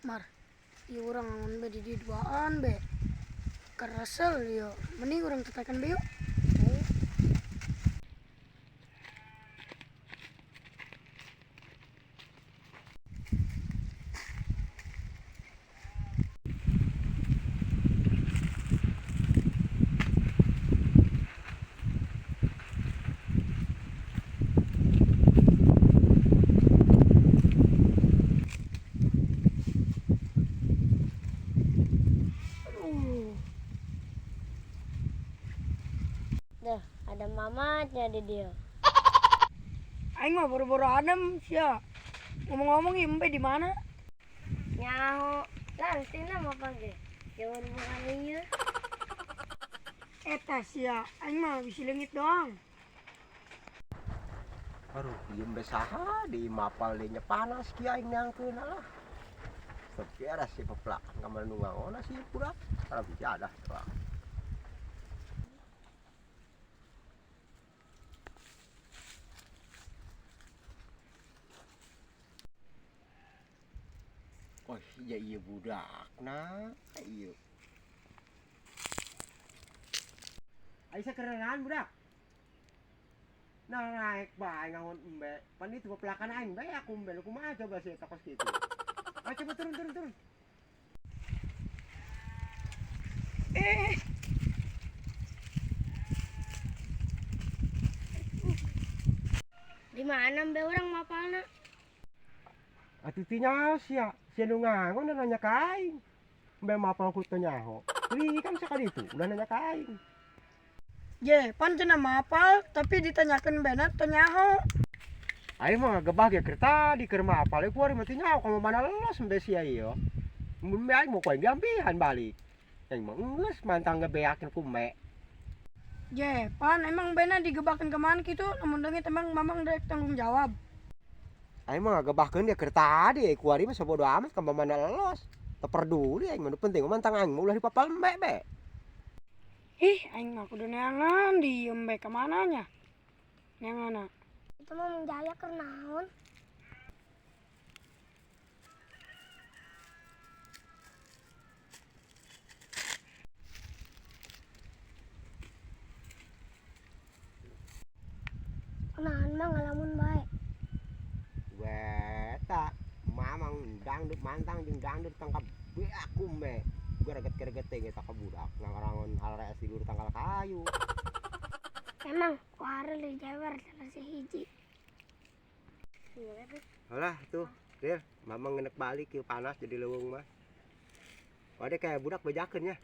Mar, ieu urang ngangon be di dieu duaan be. Keresel ieu. Mending urang tetekan be yuk. Aduh. Duh, ada mamatnya di dia. Aing mah boro-boro adem sia. Ngomong-ngomong ieu embe di mana? Nyaho, lantina mah page. Jauh bukan ieu. Eta sia, aing mah bisi leungit doang. Aduh, ieu embe saha di mapal deui nya panas kieu aing neangkeun lah. Tapi ada si peplakan ka mana nu ngangon si budak. Haram jadah doang. Oh iya iya budakna, iya. Aisyah kerenaan budak. Nah naik bae ngangon embe. Pan itu pepelakan aing bae aku embe lu kumaha coba sih tokos kitu. Ah coba turun turun turun. Eh, Di mana mbe urang mapalna? Atuh teu nyaho sia, sia nu ngangon nanya ka aing. Embe mapal ku teu nyaho. Li kan sakali itu udah nanya ka aing. Je, pan cenah mapal tapi ditanyakeun bena teu nyaho. Aing mah ngagebah ge keur tadi keur mapal ku ari mah teu nyaho ka mana lelos embe sia ieu. Mun embe aing mau ku aing diambihan balik. Aing mah geus mantang ngebeakeun ku embe. Je, pan emang bena digebakeun ka mana kitu lamun leungit emang mamang rek tanggung jawab. Aing mah ngagebahkeun ge keur tadi ku ari mah sabodo amat ka mana lelos. Teu peduli aing mah nu penting mah mantang aing mah ulah dipapal embe be. Ih, aing mah kudu neangan di embe ka mana nya? Neanganna. Itu mah Mang Jaya keur naon? Kunaon mah ngalamun bae. Weta, mamang dangdut mantang jeung dangdut tangkap beak ku embe. Gereget-gereget teh eta ka budak ngarangon halareas di luhur tangkal kayu. Emang ku hari dijewer salah sahiji. Alah tuh, Dir, mamang ngenek balik ieu panas jadi leuweung mah. Wade kayak budak bejakeun nya.